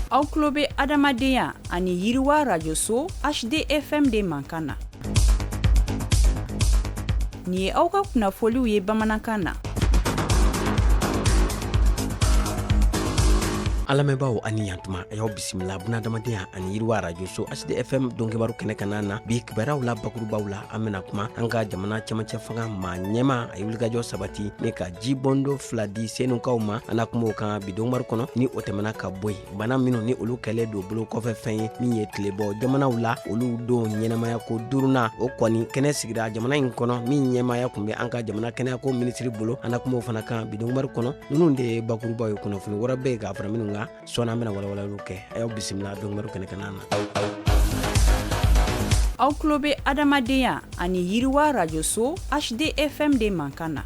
Aw tulo bɛ adamadenya ani yiriwa rajoso HDFM de mankan na. Nin ye aw ka kunnafoliw ye bamanankan na. An lamɛnbaaw a ni yantuma, a y'aw bisimila bunadamadenya ani yiriwa arajoso HDFM donkibaru kɛnɛ kana na. Bi kibaruyaw la, bakurubaw la, an bɛna kuma an ka jamana cɛmancɛ fanga maa ɲɛmaa, a ye wulikajɔ sabati ni ka jibɔndo 2 di senukaw ma. An na kuma o kan bi donkibaru kɔnɔ. Ni o tɛmɛna ka bɔ yen, bana minnu ni olu kɛlen don bolo kɔfɛ fɛn ye min ye tilebɔ jamanaw la, olu don ɲɛnamaya ko duurunan, o kɔni kɛnɛ sigira jamana in kɔnɔ min ɲɛmaaya tun bɛ an ka jamana kɛnɛyako minisiri bolo. An na kuma o fana kan bi donkibaru kɔnɔ. Ninnu de ye bakurubaw ye, kunnafoni wɛrɛ bɛ yen k'a fara minnu kan, sɔɔni an bɛna walawalaliw kɛ. A y'aw bisimila donkibaru kɛnɛ kana na. Aw tulo bɛ adamadenya ani yiriwa rajoso HDFM de mankan na.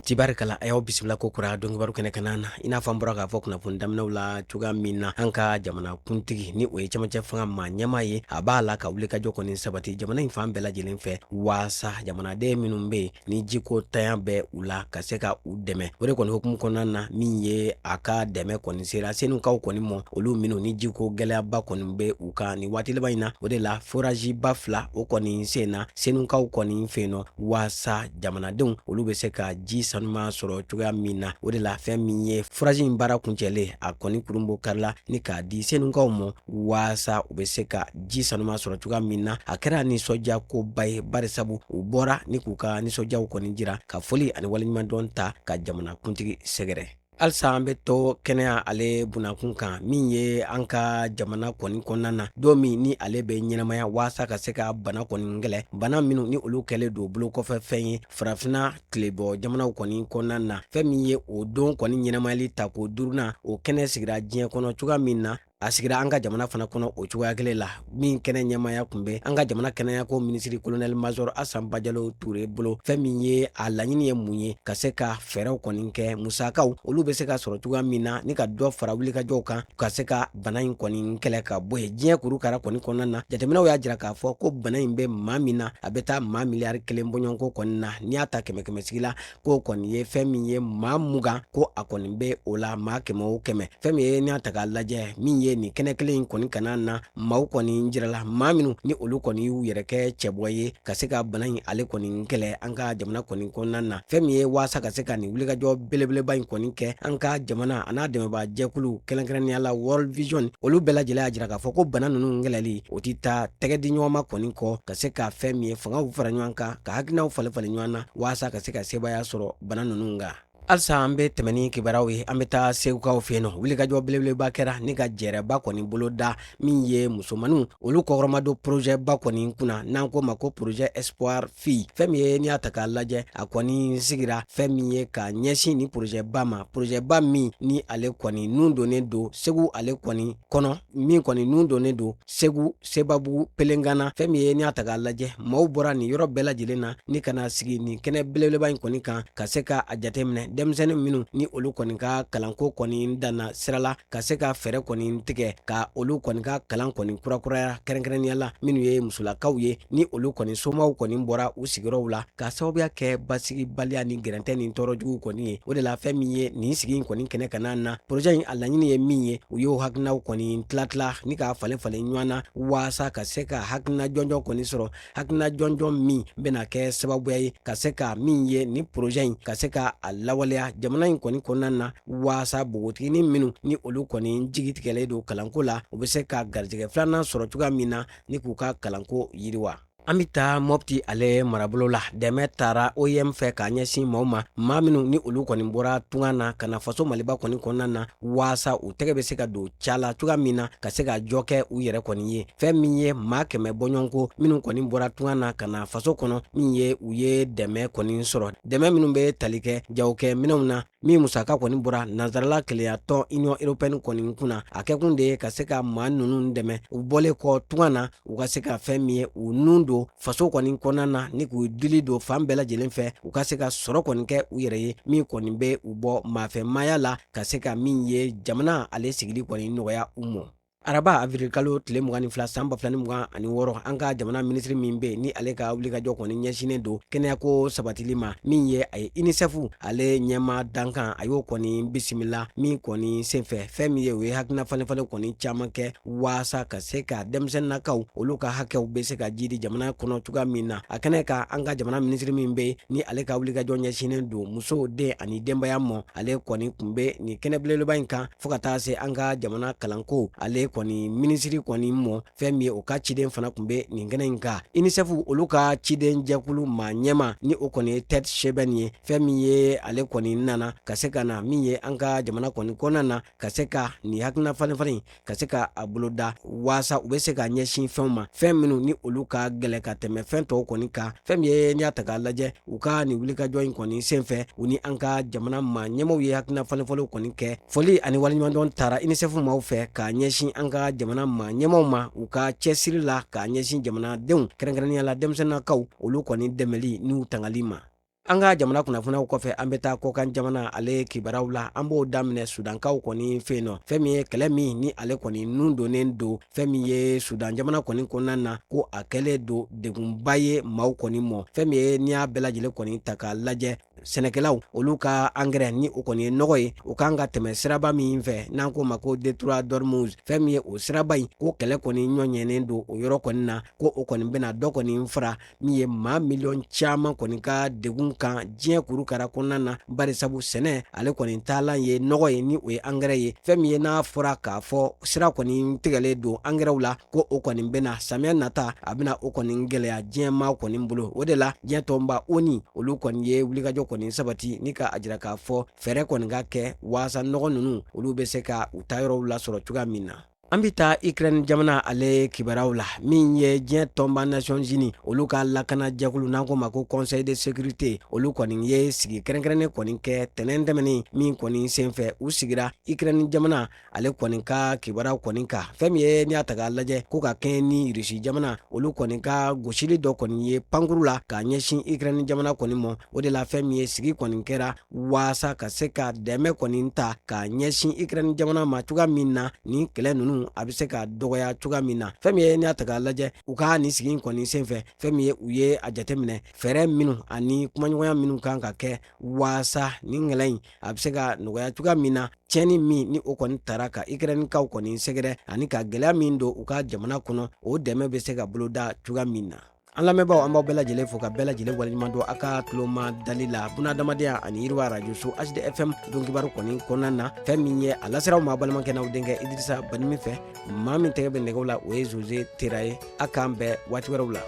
Tibarikala, a y'aw bisimila ko kura donkibaru kɛnɛ kana na. I n'a fɔ an bɔra k'a fɔ kunnafoni daminɛw la cogoya min na, an ka jamana kuntigi ni o ye cɛmancɛ fanga maa ɲɛmaa ye, a b'a la ka wulikajɔ kɔni sabati jamana in fan bɛɛ lajɛlen fɛ waasa jamanaden minnu bɛ yen ni jiko tanya bɛ u la, ka se ka u dɛmɛ. O de kɔni hukumu kɔnɔna na, min ye a ka dɛmɛ kɔni sera senukaw kɔni mɔ, olu minnu ni jiko gɛlɛyaba kɔni bɛ u kan nin waati laban in na. O de la foraziba 2, o kɔni senna senukaw kɔni fɛ yen nɔ waasa jamanadenw olu bɛ se ka ji sanuman sɔrɔ cogoya min na. O de la fɛn min ye forazi in baara kuncɛlen, a kɔni kurunbon karila ni k'a di senukaw mɔ waasa u bɛ se ka ji sanuman sɔrɔ cogoya min na. A kɛra nisɔndiya koba ye, barisabu u bɔra ni k'u ka nisɔndiyaw kɔni jira ka foli ani waleɲumandɔn ta ka jamanakuntigi sɛgɛrɛ. Halisa an bɛ to kɛnɛya ale bunakun kan, min ye an ka jamana kɔni kɔnɔna na don min ni ale bɛ ɲɛnamaya waasa ka se ka bana kɔni kɛlɛ, bana minnu ni olu kɛlen don bolo kɔfɛ fɛn ye farafinna tilebɔ jamanaw kɔni kɔnɔna na. Fɛn min ye o don kɔni ɲɛnamayali tako duurunan, o kɛnɛ sigira diɲɛ kɔnɔ cogoya min na, a sigira an ka jamana fana kɔnɔ o cogoya kelen la, min kɛnɛ ɲɛmaaya tun bɛ an ka jamana kɛnɛyako minisiri kolonɛli mazɔr Asan Bajalo Ture bolo. Fɛn min ye a laɲini ye mun ye, ka se ka fɛɛrɛw kɔni kɛ, musakaw olu bɛ se ka sɔrɔ cogoya min na, ni ka dɔ fara wulikajɔw kan ka se ka bana in kɔni kɛlɛ ka bɔ yen diɲɛ kurukara kɔni kɔnɔna na. Jateminɛw y'a jira k'a fɔ ko bana in bɛ maa min na, a bɛ taa maa miliyari 1 bɔɲɔgɔnko kɔni na. N'i y'a ta kɛmɛ kɛmɛ sigi la, k'o kɔni ye fɛn min ye maa 20, ko a kɔni bɛ o la maa kɛmɛ o kɛmɛ. Fɛn min ye n'i y'a ta k'a lajɛ, min ye nin kɛnɛ kelen in kɔni kana na, maaw kɔni jirala, maa minnu ni olu kɔni y'u yɛrɛ kɛ cɛbɔ ye ka se ka bana in ale kɔni kɛlɛ an ka jamana kɔni kɔnɔna na. Fɛn min ye waasa ka se ka nin wulikajɔ belebeleba in kɔni kɛ, an ka jamana a n'a dɛmɛbaa jɛkulu, kɛrɛnkɛrɛnnenya la World Vision, olu bɛɛ lajɛlen y'a jira k'a fɔ ko bana ninnu kɛlɛli, o tɛ taa tɛgɛ di ɲɔgɔn ma kɔni kɔ, ka se ka fɛn min ye fangaw fara ɲɔgɔn kan, ka hakilinaw falen falen ɲɔgɔn na waasa ka se ka sebaaya sɔrɔ bana ninnu kan. Halisa an bɛ tɛmɛ ni kibaruyaw ye, an bɛ taa segukaw fɛ yen nɔ. Wulikajɔ belebeleba kɛra ni ka jɛrɛba kɔni bolo da min ye musomaninw olu kɔkɔrɔmadon projet ba kɔni kunna, n'an k'o ma ko projet Espoir Fille. Fɛn min ye n'i y'a ta k'a lajɛ, a kɔni sigira fɛn min ye ka ɲɛsin ni projet ba ma, projet ba min ni ale kɔni nun donnen don Segu ale kɔni kɔnɔ, min kɔni nun donnen don Segu, Sebabugu, Pelengana. Fɛn min ye n'i y'a ta k'a lajɛ, maaw bɔra nin yɔrɔ bɛɛ lajɛlen na ni ka na sigi nin kɛnɛ belebeleba in kɔni kan, ka se ka a jateminɛ denmisɛnnin minnu ni olu kɔni ka kalanko kɔni danna sira la, ka se ka fɛɛrɛ kɔni tigɛ ka olu kɔni ka kalan kɔni kurakuraya, kɛrɛnkɛrɛnnenya la minnu ye musolakaw ye, ni olu kɔni somaw kɔni bɔra u sigiyɔrɔw la ka sababuya kɛ basigibaliya ni gɛrɛntɛ ni tɔɔrɔ jugu kɔni ye. O de la fɛn min ye nin sigi in kɔni kɛnɛ ka na na, projet in a laɲini ye min ye, u y'o hakilinaw kɔni tila tila ni k'a falen falen ɲɔgɔn na waasa ka se ka hakilina jɔnjɔn kɔni sɔrɔ, hakilina jɔnjɔn min bɛna kɛ sababuya ye ka se ka min ye ni projet in ka se ka a lawaleya jamana in kɔni kɔnɔna na, waasa npogotiginin minnu ni olu kɔni jigi tigɛlen don kalanko la, u bɛ se ka garijɛgɛ filanan sɔrɔ cogoya min na ni k'u ka kalanko yiriwa. An bɛ taa Mɔpti ale marabolo la. Dɛmɛ taara OIM fɛ k'a ɲɛsin maaw ma, maa minnu ni olu kɔni bɔra tunga na ka na faso Maliba kɔni kɔnɔna na, waasa u tɛgɛ bɛ se ka don ca la cogoya min na, ka se ka jɔ kɛ u yɛrɛ kɔni ye. Fɛn min ye maa 100 bɔɲɔgɔnko minnu kɔni bɔra tunga na ka na faso kɔnɔ, min ye u ye dɛmɛ kɔni sɔrɔ, dɛmɛ minnu bɛ tali kɛ jagokɛ minɛnw na, min musaka kɔni bɔra nansarala kelenyatɔn Union européenne kɔni kunna. A kɛkun de ye ka se ka maa ninnu dɛmɛ, u bɔlen kɔ tunga na, u ka se ka fɛn min ye u nun don faso kɔni kɔnɔna na, ni k'u dili don fan bɛɛ lajɛlen fɛ, u ka se ka sɔrɔ kɔni kɛ u yɛrɛ ye, min kɔni bɛ u bɔ maafɛmaaya la, ka se ka min ye jamana ale sigili kɔni nɔgɔya u ma. Araba avril kalo tile 22 san 2026, an ka jamana minisiri min bɛ ni ale ka wulikajɔ kɔni ɲɛsinnen don kɛnɛyako sabatili ma, min ye a ye UNICEF ale ɲɛma dankan, a y'o kɔni bisimila. Min kɔni senfɛ, fɛn min ye, o ye hakilina falenfalen kɔni caman kɛ waasa ka se ka denmisɛnninnakaw olu ka hakɛw bɛ se ka jidi jamana kɔnɔ cogoya min na. A kɛnɛ kan, an ka jamana minisiri min bɛ ni ale ka wulikajɔ ɲɛsinnen don muso, den ani denbaya mɔ, ale kɔni tun bɛ nin kɛnɛ belebeleba in kan, fo ka taa se an ka jamana kalanko ale kɔni minisiri kɔni mɔ, fɛn min ye o ka ciden fana tun bɛ nin kɛnɛ in kan. UNICEF olu ka ciden jɛkulu maa ɲɛma, ni o kɔni ye Ted Chaiban ye, fɛn min ye ale kɔni nana ka se ka na min ye an ka jamana kɔni kɔnɔna na, ka se ka nin hakilina falenfalen ka se ka a boloda waasa u bɛ se ka ɲɛsin fɛnw ma, fɛn minnu ni olu ka gɛlɛn ka tɛmɛ fɛn tɔw kɔni kan. Fɛn min ye, n'i y'a ta k'a lajɛ, u ka nin wulikajɔ in kɔni senfɛ, u ni an ka jamana maa ɲɛmaw ye hakilina falenfalenw kɔni kɛ. Foli ani waleɲumandɔn taara UNICEF maaw fɛ k'a ɲɛsin an ka jamana maa ɲɛmaw ma u ka cɛsiri la k'a ɲɛsin jamanadenw, kɛrɛnkɛrɛnnenya la denmisɛnninnakaw, olu kɔni dɛmɛli n'u tangali ma. An ka jamana kunnafoniyaw kɔfɛ, an bɛ taa kɔkan jamana ale kibaruyaw la. An b'o daminɛ Sudankaw kɔni fɛ yen nɔ. Fɛn min ye kɛlɛ min ni ale kɔni nun donnen don, fɛn min ye Sudan jamana kɔni kɔnɔna na, ko a kɛlen don degunba ye maaw kɔni mɔ. Fɛn min ye, n'i y'a bɛɛ lajɛlen kɔni ta k'a lajɛ, sɛnɛkɛlaw olu ka angɛrɛ ni o kɔni ye nɔgɔ ye, o kan ka tɛmɛ siraba min fɛ n'an k'o ma ko détroit d'Ormuz, fɛn min ye o siraba in, ko kɛlɛ kɔni ɲɔɲɛnen don o yɔrɔ kɔni na, ko o kɔni bɛna dɔ kɔni fara min ye maa miliyɔn caman kɔni ka degun kan diɲɛ kurukara kɔnɔna na, bari sabu sɛnɛ ale kɔni taalan ye nɔgɔ ye, ni o ye angɛrɛ ye. Fɛn min ye, n'a fɔra k'a fɔ sira kɔni tigɛlen don angɛrɛw la, ko o kɔni bɛna samiya nata, a bɛna o kɔni gɛlɛya diɲɛ maa kɔni bolo. O de la diɲɛ tɔnba ONU olu kɔni ye wulikajɔ kɔni sabati ni ka a jira k'a fɔ fɛɛrɛ kɔni ka kɛ waasa nɔgɔ ninnu olu bɛ se ka u taayɔrɔw lasɔrɔ cogoya min na. An bɛ taa Ukraine jamana ale kibaruyaw la. Min ye diɲɛ tɔnba Nations Unies olu ka lakana jɛkulu n'an k'o ma ko Conseil de sécurité, olu kɔni ye sigi kɛrɛnkɛrɛnnen kɔni kɛ tɛnɛn tɛmɛnen. Min kɔni senfɛ, u sigira Ukraine jamana ale kɔni ka kibaruyaw kɔni kan. Fɛn min ye, n'i y'a ta k'a lajɛ, ko ka kɛɲɛ ni Russie jamana olu kɔni ka gosili dɔ kɔni ye pankuru la k'a ɲɛsin Ukraine jamana kɔni mɔ, o de la fɛn min ye sigi kɔni kɛra waasa ka se ka dɛmɛ kɔni ta k'a ɲɛsin Ukraine jamana ma cogoya min na, nin kɛlɛ ninnu a bɛ se ka dɔgɔya cogoya min na. Fɛn min ye, n'i y'a ta k'a lajɛ, u ka nin sigi kɔni senfɛ, fɛn min ye, u ye a jateminɛ fɛɛrɛ minnu ani kumaɲɔgɔnya minnu kan ka kɛ waasa nin kɛlɛ in a bɛ se ka nɔgɔya cogoya min na, tiɲɛni min ni o kɔni tara ka Ukrainekaw kɔni sɛgɛrɛ ani ka gɛlɛya min don u ka jamana kɔnɔ, o dɛmɛ bɛ se ka boloda cogoya min na. An lamɛnbaaw, an b'aw bɛɛ lajɛlen fo ka bɛɛ lajɛlen waleɲuman dɔn aw ka tuloma dali la bunadamadenya ani yiriwa arajoso HDFM donkibaru kɔni kɔnɔna na. Fɛn min ye, a laseraw ma balimakɛ n'aw denkɛ Idirisa Banimi fɛ. Maa min tɛgɛ bɛ nɛgɛw la, o ye Jose Tera ye. A k'an bɛn waati wɛrɛw la.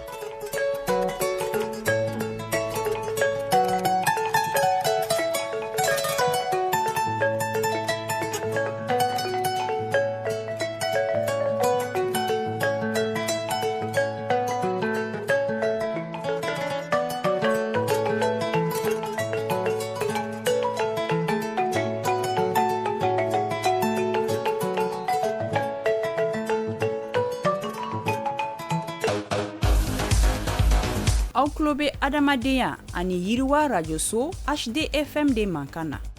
Aw tulo bɛ adamadenya ani yiriwa rajoso HDFM de mankan na.